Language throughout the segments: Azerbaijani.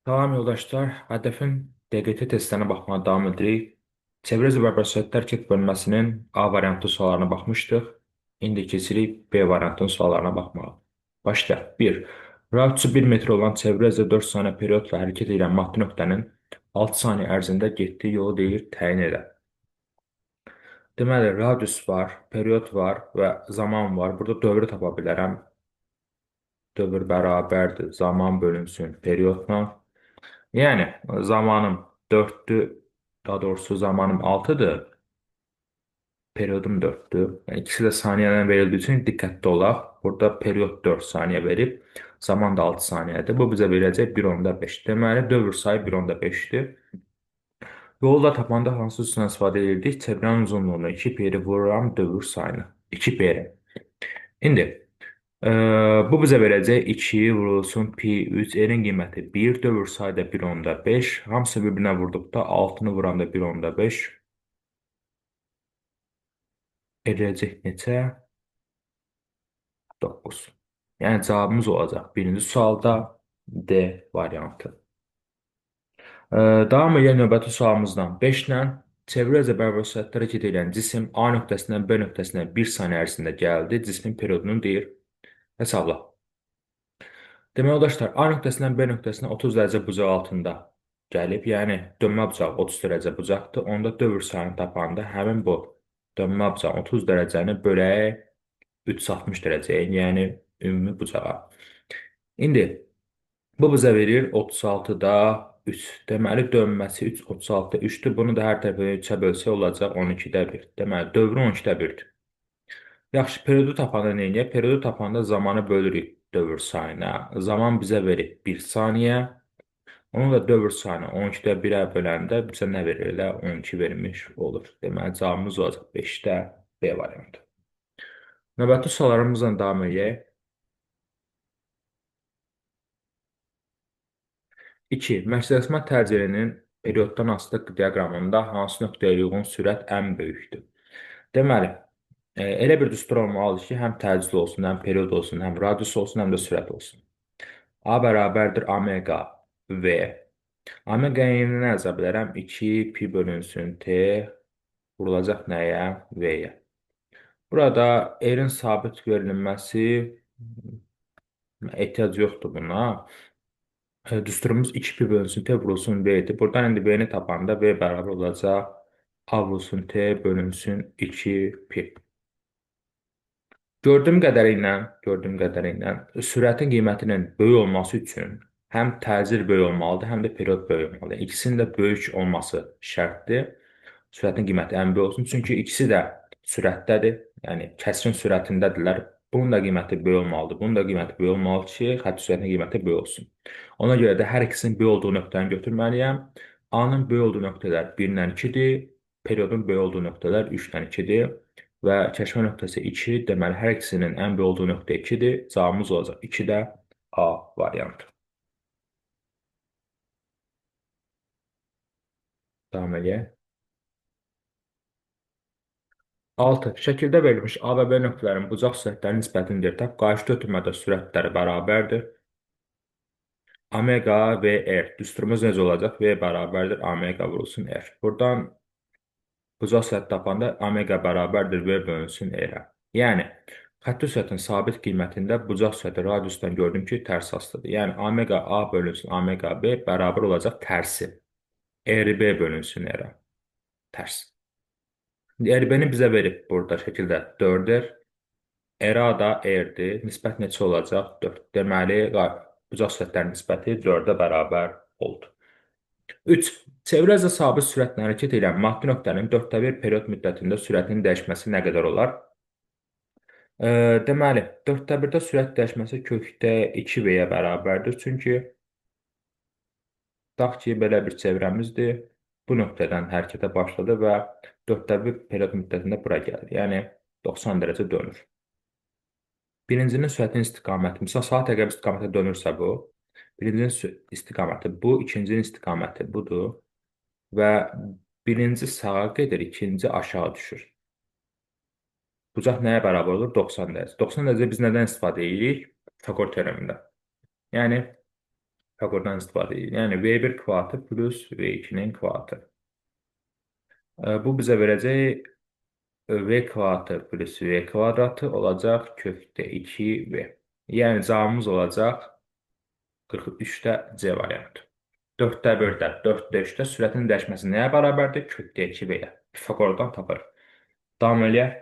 Salam yoldaşlar, Hədəfin DQT testlərinə baxmağa davam edirik. Çevrə üzrə bərabər hərəkət bölməsinin A variantı suallarına baxmışdıq. İndi keçirik B variantının suallarına baxmağa. Başlayaq. 1. Radiusu 1 metr olan çevrə üzrə 4 saniyə periodla hərəkət edən maddi nöqtənin 6 saniyə ərzində getdiyi yolu deyir, təyin edə. Deməli, radius var, period var və zaman var. Burada dövrü tapa bilərəm. Dövr bərabərdir, zaman bölünsün periodla. Yəni, zamanım 4-dür, daha doğrusu zamanım 6-dır, periodum 4-dür. Yəni, ikisi də saniyədən verildiyi üçün diqqətli olaq. Burada period 4 saniyə verib, zaman da 6 saniyədir. Bu bizə verəcək 1,5. Deməli, dövr sayı 1,5-dir. Yolu da tapanda hansı üsuldan istifadə edirdik? Çevrənin uzunluğunu 2 peri vururam dövr sayını. 2 peri. İndi, bu bizə verəcək 2 vurulsun pi 3, r-in qiyməti 1, dövr sayı da 1,5. Hamısı bir-birinə vurduqda 6-nı vuranda 1,5. Eləyəcək neçə? 9. Yəni cavabımız olacaq birinci sualda D variantı. Davam edelim növbəti sualımızdan. 5 ilə çevrə üzrə bərabər sürətdə hərəkət edən cisim A nöqtəsindən B nöqtəsinə 1 saniyə ərzində gəldi. Cismin periodunu deyir. Hesabla. Demək yoldaşlar, A nöqtəsindən B nöqtəsinə 30 dərəcə bucaq altında gəlib. Yəni, dönmə bucağı 30 dərəcə bucaqdır. Onda dövr sayını tapanda həmin bu dönmə bucağı 30 dərəcəni bölək 360 dərəcəyə, yəni ümumi bucağa. İndi, bu bizə verir 36-da 3. Deməli, dönməsi 3, 36-da 3-dür. Bunu da hər tərəfə 3-ə bölsək olacaq 12-də 1. Deməli, dövrü 12-də 1-dir. Yaxşı, periodu tapanda nə edək? Periodu tapanda zamanı bölürük dövr sayına. Zaman bizə verir 1 saniyə. Onu da dövr sayına 12-də 1-ə böləndə bizə nə verir? Elə 12 vermiş olur. Deməli, cavabımız olacaq 5-də B variantı. Növbəti suallarımızla davam edək. 2. Mərkəzləşmə təcilinin perioddan asılı diaqramında hansı nöqtəyə uyğun sürət ən böyükdür? Deməli, elə bir düstur olmalıdır ki, həm təcil olsun, həm period olsun, həm radius olsun, həm də sürət olsun. A bərabərdir omega V. Omega yerinə nə yaza bilərəm? 2 pi bölünsün T vurulacaq nəyə? V-yə. Burada R-in sabit verilməsi ehtiyac yoxdur buna. Düsturumuz 2 pi bölünsün T vurulsun V-dir. Buradan indi V-ni tapanda V bərabər olacaq A vurulsun T bölünsün 2 pi. Gördüyüm qədəri ilə sürətin qiymətinin böyük olması üçün həm təcil böyük olmalıdır, həm də period böyük olmalıdır. İkisinin də böyük olması şərtdir. Sürətin qiyməti ən böyük olsun. Çünki ikisi də sürətdədir. Yəni kəsrin sürətindədirlər. Bunun da qiyməti böyük olmalıdır. Bunun da qiyməti böyük olmalıdır ki, xətti sürətin qiyməti böyük olsun. Ona görə də hər ikisinin böyük olduğu nöqtəni götürməliyəm. A-nın böyük olduğu nöqtələr 1 ilə 2-dir. Periodun böyük olduğu nöqtələr 3 ilə 2-dir. Və kəşfə nöqtəsi 2, deməli hər ikisinin ən böyük olduğu nöqtə 2-dir. Cavabımız olacaq 2-də A variantı. Davam eləyək. 6. Şəkildə verilmiş A və B nöqtələrinin bucaq sürətlərinin nisbətini tap. Qarşıda ötürmədə sürətləri bərabərdir. Omega V R. Düsturumuz necə olacaq? V bərabərdir omega vurulsun R. Buradan bucaq sürəti tapanda omega bərabərdir V bölünsün R-ə. Yəni, xətti sürətin sabit qiymətində bucaq sürəti radiusdan gördüm ki, tərs asılıdır. Yəni, omega A bölünsün omega B bərabər olacaq tərsi. RB bölünsün R-ə. Tərs. RB-ni bizə verib burada şəkildə 4R. RA da R-dir. Nisbət neçə olacaq? 4. Deməli, bucaq sürətlərinin nisbəti 4-ə bərabər oldu. 3. Çevrə üzrə sabit sürətlə hərəkət edən maddi nöqtənin 4-də 1 period müddətində sürətinin dəyişməsi nə qədər olar? Deməli, 4-də 1-də sürət dəyişməsi kökdə 2V-yə bərabərdir. Çünki tutaq ki, belə bir çevrəmizdir. Bu nöqtədən hərəkətə başladı və 4-də 1 period müddətində bura gəlir. Yəni, 90 dərəcə dönür. Birincinin sürətinin istiqaməti, misal, saat əqrəb istiqamətə dönürsə bu, birincinin istiqaməti bu, ikincinin istiqaməti budur və birinci sağa gedir, ikinci aşağı düşür. Bucaq nəyə bərabər olur? 90 dərəcə. 90 dərəcə biz nədən istifadə edirik? Pifaqor teoremində. Yəni, Pifagordan istifadə edirik. Yəni V1 kvadratı plus V2-nin kvadratı. Bu bizə verəcək V kvadratı plus V kvadratı olacaq kökdə 2V. Yəni cavabımız olacaq 43-də C variantı. 4-də 1-də, 4-də 3-də sürətin dəyişməsi nəyə bərabərdir? Kökdə 2V-yə. Pifagordan tapırıq. Davam eləyək.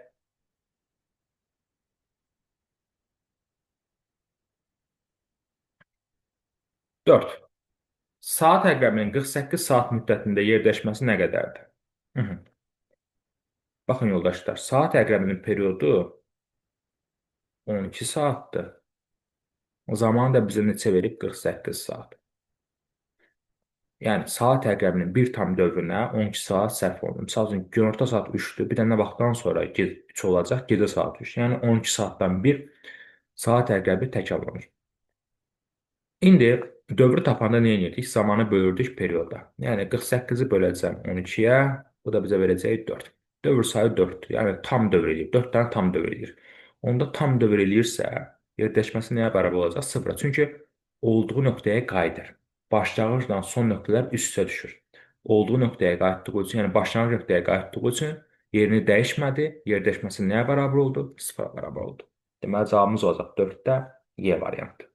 4. Saat əqrəbinin 48 saat müddətində yerdəşməsi nə qədərdir? Baxın yoldaşlar, saat əqrəbinin periodu 12 saatdır. O zaman da bizə neçə verib? 48 saat. Yəni, saat əqrəbinin bir tam dövrünə 12 saat sərf olunur. Misal üçün, günorta saat 3-dür. Bir dənə vaxtdan sonra 3 olacaq, gecə saat 3. Yəni, 12 saatdan bir saat əqrəbi təkrarlanır. İndi dövrü tapanda nə edirdik? Zamanı bölürdük perioda. Yəni, 48-i böləcəm 12-yə, bu da bizə verəcək 4. Dövr sayı 4-dür. Yəni, tam dövr eləyir. 4 dənə tam dövr eləyir. Onda tam dövr eləyirsə, yerdəşməsi nəyə bərabər olacaq? 0-a. Çünki olduğu nöqtəyə qayıdır. Başlanğıcla son nöqtələr üst-üstə düşür. Olduğu nöqtəyə qayıtdığı üçün, yəni başlanğıc nöqtəyə qayıtdığı üçün yerini dəyişmədi. Yerdəşməsi nəyə bərabər oldu? 0-a bərabər oldu. Deməli, cavabımız olacaq 4-də Y variantı.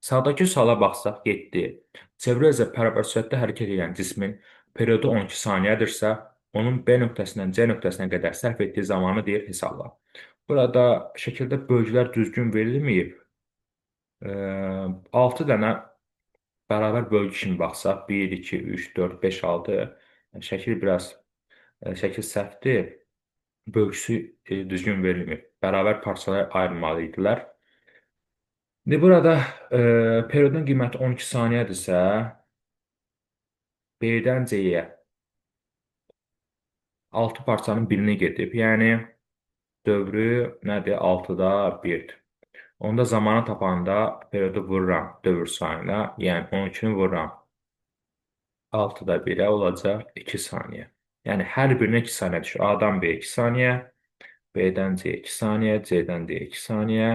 Sağdakı suala baxsaq, 7. Çevrə üzrə bərabər sürətdə hərəkət edən cismin periodu 12 saniyədirsə, onun B nöqtəsindən C nöqtəsinə qədər sərf etdiyi zamanı deyir, hesabla. Burada şəkildə bölgülər düzgün verilməyib. 6 dənə bərabər bölgü kimi baxsaq, 1, 2, 3, 4, 5, 6, yəni şəkil biraz, şəkil səhvdir, bölgüsü düzgün verilməyib. Bərabər parçalara ayrılmalı idilər. İndi burada periodun qiyməti 12 saniyədirsə, B-dən C-yə 6 parçanın birini gedib. Yəni, dövrü nədir? 6-da 1-dir. Onda zamanı tapanda periodu vururam dövr sayına, yəni 12-ni vururam. 6-da 1-ə olacaq 2 saniyə. Yəni, hər birinə 2 saniyə düşür. A-dan B 2 saniyə, B-dən C 2 saniyə, C-dən D 2 saniyə,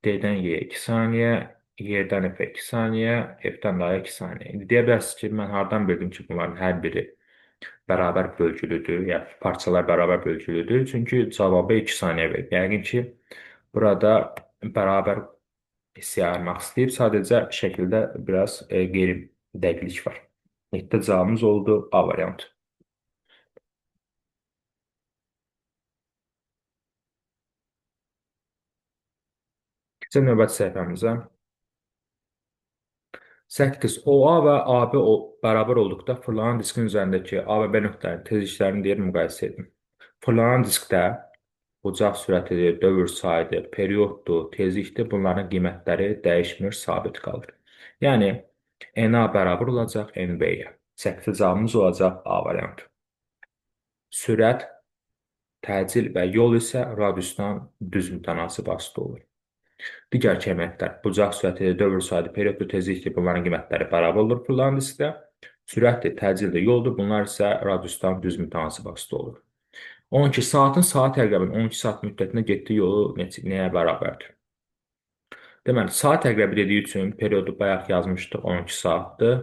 D-dən Y 2 saniyə, Y-dən F 2 saniyə, F-dən də A 2 saniyə. İndi deyə bilərsiniz ki, mən hardan bildim ki, bunların hər biri bərabər bölgülüdür, yəni parçalar bərabər bölgülüdür. Çünki cavabı 2 saniyə verib. Yəqin ki, burada bərabər hissəyə ayırmaq istəyib. Sadəcə şəkildə biraz qeyri-dəqiqlik var. Netdə cavabımız oldu A variantı. Keçək növbəti səhifəmizə. 8. OA və AB bərabər olduqda fırlanan diskin üzərindəki A və B nöqtələrinin tezliklərini deyir, müqayisə edin. Fırlanan diskdə bucaq sürətidir, dövr sayıdır, perioddur, tezlikdir. Bunların qiymətləri dəyişmir, sabit qalır. Yəni, NA bərabər olacaq NB-yə. 8 cavabımız olacaq A variantı. Sürət, təcil və yol isə radiusdan düz mütənasib asılı olur. Digər kəmiyyətlər, bucaq sürətidir, dövr sayıdır, perioddur, tezlikdir, bunların qiymətləri bərabər olur fırlanan diskdə. Sürətdir, təcildir, yoldur, bunlar isə radiusdan düz mütənasib asılı olur. 12. Saatın saat əqrəbinin 12 saat müddətində getdiyi yolu nəyə bərabərdir? Deməli, saat əqrəbi dediyi üçün periodu bayaq yazmışdıq, 12 saatdır.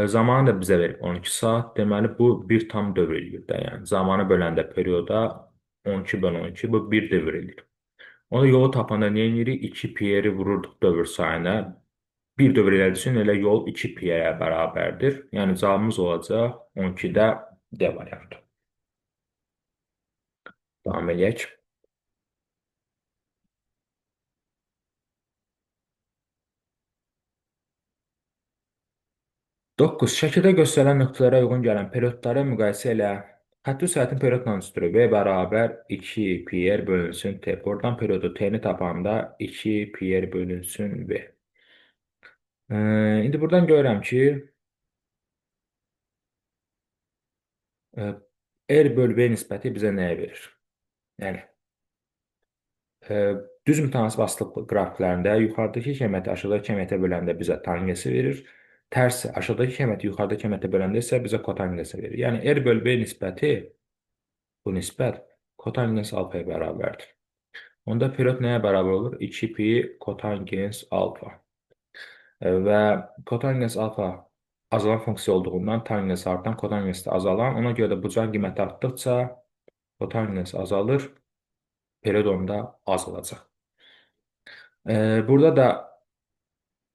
Zamanı da bizə verib 12 saat. Deməli, bu bir tam dövr eləyir də. Yəni, zamanı böləndə perioda 12 böl 12, bu bir dövr eləyir. Onda yolu tapanda nə edirik? 2 pi-ri vururduq dövr sayına. Bir dövr elədiyi üçün elə yol 2 pi-yə bərabərdir. Yəni, cavabımız olacaq 12-də D variantı. Davam eləyək. 9. Şəkildə göstərilən nöqtələrə uyğun gələn periodları müqayisə elə. Xətti sürətin periodla üstürü V bərabər 2 pi r bölünsün T. Buradan periodu T-ni tapanda 2 pi r bölünsün V. İndi buradan görürəm ki, R böl V nisbəti bizə nəyə verir? Yəni, düz mütənasib asılılıq qrafiklərində yuxarıdakı kəmiyyəti aşağıdakı kəmiyyətə böləndə bizə tangensi verir. Tərsi, aşağıdakı kəmiyyəti yuxarıdakı kəmiyyətə böləndə isə bizə kotangensi verir. Yəni, R böl V nisbəti, bu nisbət kotangens alfaya bərabərdir. Onda period nəyə bərabər olur? 2 pi kotangens alfa. Və kotangens alfa azalan funksiya olduğundan tangens artan, kotangens də azalan. Ona görə də bucağın qiyməti artdıqca kotangens azalır, period onda azalacaq. Burada da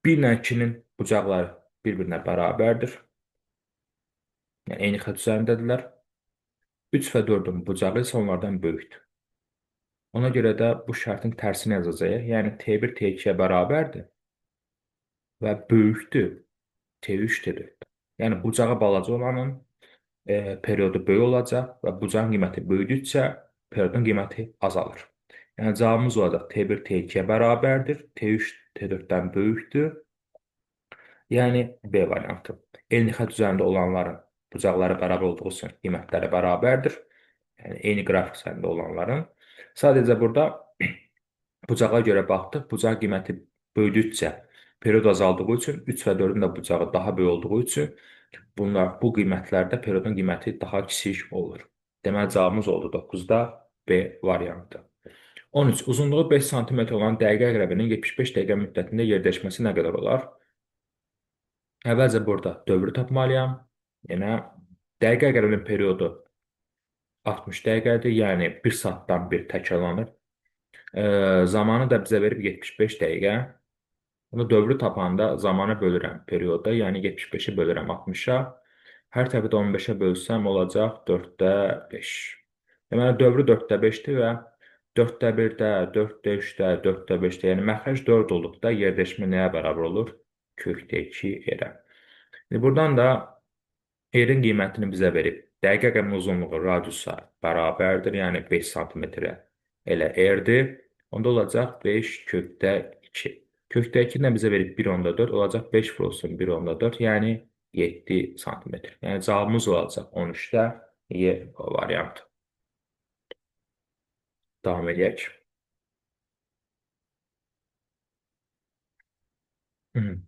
1 ilə 2-nin bucaqları bir-birinə bərabərdir. Yəni, eyni xətt üzərindədirlər. 3 və 4-ün bucağı isə onlardan böyükdür. Ona görə də bu şərtin tərsini yazacağıq. Yəni, T1 T2-yə bərabərdir və böyükdür T3 T4. Yəni, bucağı balaca olanın periodu böyük olacaq və bucağın qiyməti böyüdükcə periodun qiyməti azalır. Yəni, cavabımız olacaq T1 T2-yə bərabərdir, T3 T4-dən böyükdür. Yəni, B variantı. Eyni xətt üzərində olanların bucaqları bərabər olduğu üçün qiymətləri bərabərdir. Yəni, eyni qrafik üzərində olanların. Sadəcə burada bucağa görə baxdıq. Bucaq qiyməti böyüdükcə period azaldığı üçün 3 və 4-ün də bucağı daha böyük olduğu üçün bu qiymətlərdə periodun qiyməti daha kiçik olur. Deməli, cavabımız oldu 9-da B variantı. 13. Uzunluğu 5 sm olan dəqiqə əqrəbinin 75 dəqiqə müddətində yerdəşməsi nə qədər olar? Əvvəlcə burada dövrü tapmalıyam. Yenə dəqiqə əqrəbinin periodu 60 dəqiqədir, yəni 1 saatdan bir təkrarlanır. Zamanı da bizə verib 75 dəqiqə. Bunu dövrü tapanda zamanı bölürəm perioda, yəni 75-i bölürəm 60-a. Hər tərəfi də 15-ə bölsəm olacaq 4-də 5. Deməli, dövrü 4-də 5-dir və 4-də 1-də, 4-də 3-də, 4-də 5-də, yəni məxrəc 4 olduqda yerdəşmə nəyə bərabər olur? Kökdə 2 R-ə. Buradan da R-in qiymətini bizə verib. Dəqiqə əqrəbinin uzunluğu radiusa bərabərdir, yəni 5 sm elə R-dir. Onda olacaq 5 kökdə 2. Kökdə 2 nə bizə verib 1,4 olacaq 5 vurulsun 1,4, yəni 7 sm. Yəni cavabımız olacaq 13-də Y variantı. Davam edək. Hı.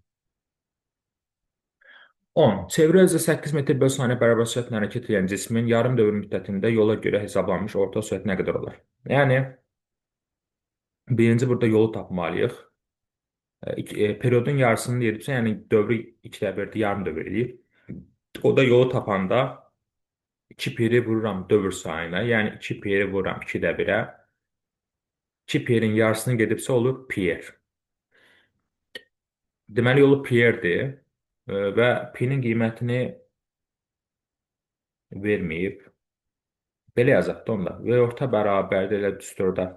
10. Çevrə üzrə 8 metr böl saniyə bərabər sürətlə hərəkət edən cismin yarım dövr müddətində yola görə hesablanmış orta sürət nə qədər olar? Yəni, birinci burada yolu tapmalıyıq. Periodun yarısını edibsə, yəni dövrü 2-də 1-dir, yarım dövr eləyib. O da yolu tapanda 2 peri vururam dövr sayına, yəni 2 peri vururam 2-də 1-ə. 2 perin yarısını gedibsə olur pier. Deməli, yolu pierdir və pi-nin qiymətini verməyib. Belə yazaq da onda. Və orta bərabərdir elə düsturda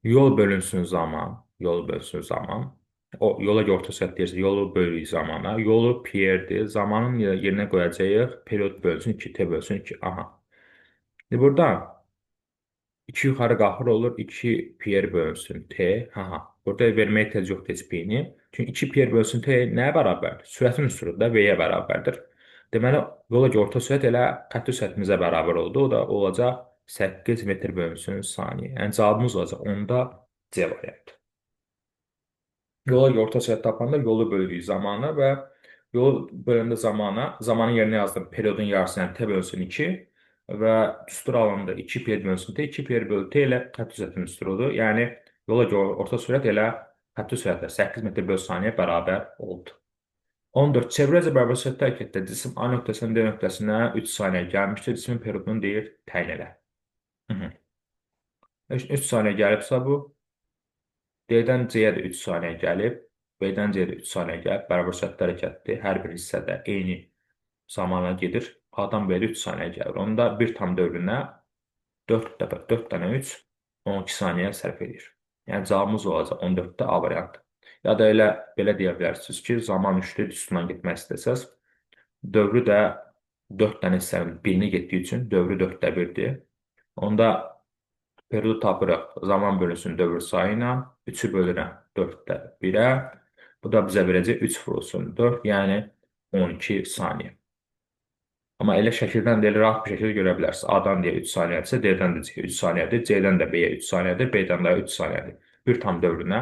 yol bölünsün zaman, yol bölünsün zaman. O yola görə orta sürət deyirsə, yolu bölürük zamana. Yolu pierdir. Zamanın yerinə qoyacağıq. Period bölünsün 2, T bölünsün 2. Aha. İndi burada 2 yuxarı qalxır olur. 2 pier bölünsün T. Aha. Burada verməyə ehtiyac yoxdur heç pi-ni. Çünki 2 pier bölünsün T nəyə bərabərdir? Sürətin düsturudur da, V-yə bərabərdir. Deməli, yola görə orta sürət elə xətti sürətimizə bərabər oldu. O da olacaq 8 metr bölünsün saniyə. Yəni, cavabımız olacaq onda C variantı. Yola görə orta sürət tapanda yolu bölürük zamana və yolu böləndə zamana, zamanın yerinə yazdım periodun yarısı, yəni T bölünsün 2 və düstur alındı 2 pier bölünsün T, 2 pier bölü T ilə xətti sürətin düsturudur. Yəni, yola görə orta sürət elə xətti sürətlə 8 metr böl saniyə bərabər oldu. 14. Çevrə üzrə bərabər sürətdə hərəkətdə cisim A nöqtəsindən D nöqtəsinə 3 saniyə gəlmişdir. Cismin periodunu deyir, təyin elə. 3 saniyə gəlibsə bu, D-dən C-yə də 3 saniyə gəlib, B-dən C-yə də 3 saniyə gəlib, bərabər sürətdə hərəkətdir. Hər bir hissədə eyni zamana gedir. A-dan B-yə də 3 saniyə gəlir. Onda bir tam dövrünə 4 dəfə 4 dənə 3, 12 saniyə sərf edir. Yəni, cavabımız olacaq 14-də A variantı. Ya da elə belə deyə bilərsiniz ki, zaman 3-lü düsturla getmək istəsəz, dövrü də 4 dənə hissənin birini getdiyi üçün dövrü 4-də 1-dir. Onda periodu tapırıq. Zaman bölünsün dövr sayı ilə 3-ü bölürəm 4-də 1-ə. Bu da bizə verəcək 3 vurulsun 4, yəni 12 saniyə. Amma elə şəkildən də elə rahat bir şəkildə görə bilərsiniz. A-dan deyə 3 saniyədirsə, D-dən də C 3 saniyədir, C-dən də B-yə 3 saniyədir, B-dən də 3 saniyədir. Bir tam dövrünə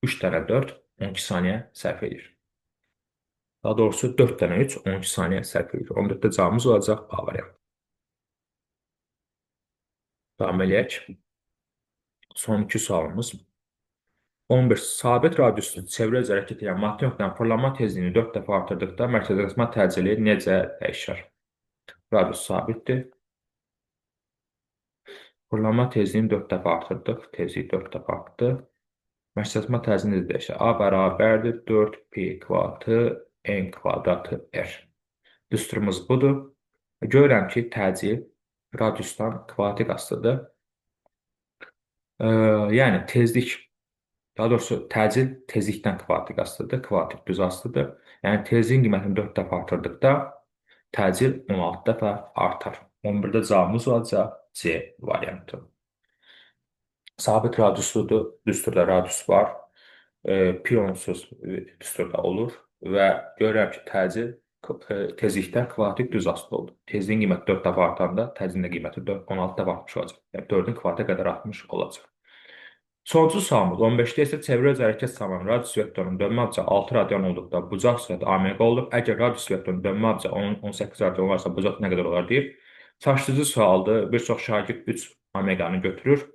3 dənə 4, 12 saniyə sərf edir. Daha doğrusu 4 dənə 3, 12 saniyə sərf edir. 14-də cavabımız olacaq A variantı. Davam eləyək. Son iki sualımız. 11. Sabit radiuslu çevrə üzrə hərəkət edən maddi nöqtənin fırlanma tezliyini 4 dəfə artırdıqda mərkəzləşmə təcili necə dəyişər? Radius sabitdir. Fırlanma tezliyini 4 dəfə artırdıq. Tezlik 4 dəfə artdı. Mərkəzləşmə təcili necə dəyişər? A bərabərdir 4 pi kvadratı n kvadratı r. Düsturumuz budur. Görürəm ki, təcil radiusdan kvadratik asılıdır. Yəni tezlik, daha doğrusu təcil tezlikdən kvadratik asılıdır. Kvadratik düz asılıdır. Yəni tezliyin qiymətini 4 dəfə artırdıqda təcil 16 dəfə artar. 11-də cavabımız olacaq C variantı. Sabit radiusludur. Düsturda radius var. Pi onsuz düsturda olur və görürəm ki, təcil tezlikdən kvadratik düz asılı oldu. Tezliyin qiyməti 4 dəfə artanda təcilin də qiyməti 16 dəfə artmış olacaq. Yəni 4-ün kvadratı qədər artmış olacaq. Sonuncu sualımız 15-də isə çevrə üzrə hərəkət zamanı radius vektorunun dönmə bucağı 6 radian olduqda bucaq sürəti omega olub. Əgər radius vektorunun dönmə bucağı 18 radian olarsa bucaq nə qədər olar deyir. Çaşdırıcı sualdır. Bir çox şagird 3 omeganı götürür.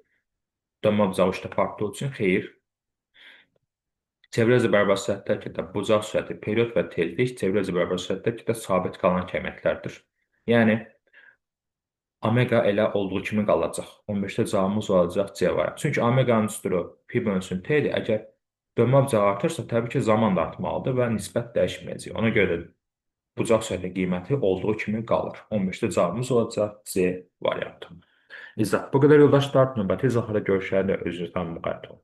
Dönmə bucağı 3 dəfə artdığı üçün xeyir. Çevrə üzrə bərabər sürətdə hərəkətdə bucaq sürəti, period və tezlik çevrə üzrə bərabər sürətdə hərəkətdə sabit qalan kəmiyyətlərdir. Yəni omega elə olduğu kimi qalacaq. 15-də cavabımız olacaq C variantı. Çünki omeganın düsturu pi bölünsün t-dir. Əgər dönmə bucağı artırsa, təbii ki, zaman da artmalıdır və nisbət dəyişməyəcək. Ona görə də bucaq sürəti qiyməti olduğu kimi qalır. 15-də cavabımız olacaq C variantı. İzah bu qədər yoldaşlar. Növbəti izahlarda görüşənə özünüzdən müqayət olun.